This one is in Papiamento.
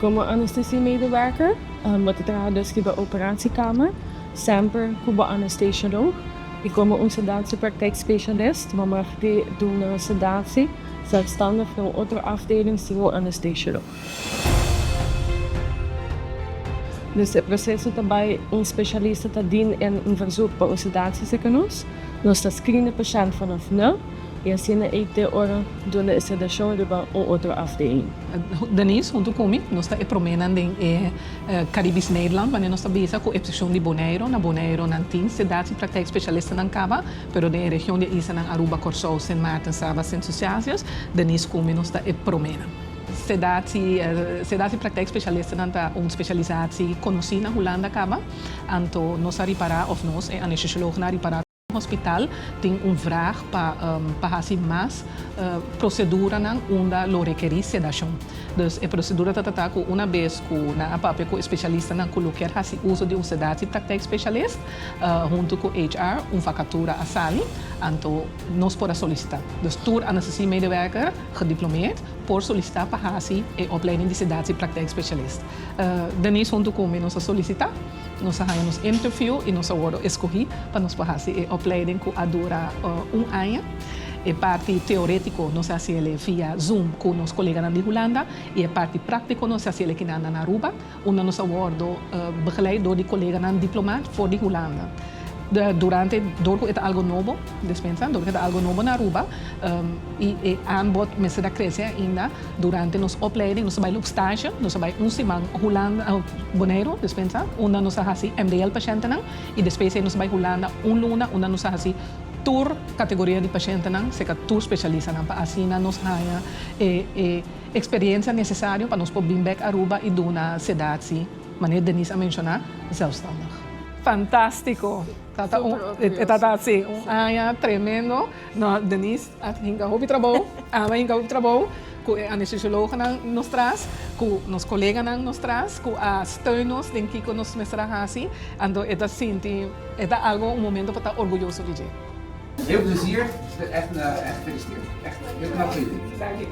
Komo anestesiemedewerker bo ta traha dus riba operatiekamer, semper ku bo anestesioloog. I komo un sedatiepraktijkspecialist bo mag di duna sedatie zelfstandig na un otro afdeling sin un anestesioloog. Dus e proseso ta bai un specialista ta dien in un verzoek pa un sedatie serka nos. Nos ta screen e pashent vanaf nul i asina ei te ora duna e sedashon riba un otro afdeling. Denise huntu ku mi, nos ta e proménan den e Caribisch Nederland, wanneer nos ta bisa ku eksepshon di Boneiru. Na Boneiru nan tin sedatie praktijk spesialistanan kaba, pero den e region di e islanan Aruba, Kòrsou, Sint Maarten, Saba, Sint Eustatius, Denise ku mi nos ta e proménan. Sedatie, sedatie praktijk spesialistanan ta un spesialisatie konosí na Hulanda kaba, anto nos a ripará, òf nos, e anestesiolognan a ripará, Hospital tin un vraag pa pa hasi mas proceduranan unda lo rekeri sedacion. Dus e procedura ta trata cu una bes cu nan a papia cu e specialistanan cu lo kier hasi uso di un sedatiepraktijk specialist hunto cu HR un vacatura a sali, anto nos por a solicita. Dus tur anesthesiemedewerker gediplomeerd por solicita pa hasi e opleiding di sedatiepraktijk specialist. Denise hunto cu mi nos a solicita. Nos a haña nos interview i nos a wòrdu eskohí pa nos por hasi e opleiding ku a dura un aña. E parti teorétiko nos a hasi el via Zoom ku nos koleganan di Hulanda i e parti práktiko nos a hasi el akinan na Aruba, unda nos a wòrdu begeleid dor di koleganan diplomaat for di Hulanda. Durante, dor ku e ta algu nobo, despensa, dor ku e ta algu nobo na Aruba i e aanbod mester a krese ainda, Durante nos opleiding nos a bai loop stage, nos a bai un siman Hulanda, Boneiru, despensa, unda nos a hasi MDL pashentenan y despues ei nos a bai Hulanda un luna unda nos a hasi tur categoria di pashentenan cerca tur specialistanan pa asina nos haña e e experiencia necesario pa nos por bin bek Aruba y duna sedatie, manera Denise a menciona, zelfstandig. Fantastico! Ta un, e ta ta si, un aña tremendo. No, Denise a hinka hopi trabou, ami a hinka hopi trabou ku e anestesiologonan nos tras, ku nos koleganan nos tras, ku a steun nos den kiko nos mester a hasi, anto e ta sinti, e ta algo un momento pa ta orguyoso di dje. Heel plezier, echt gefeliciteerd. Echt heel knap van jullie. Danki.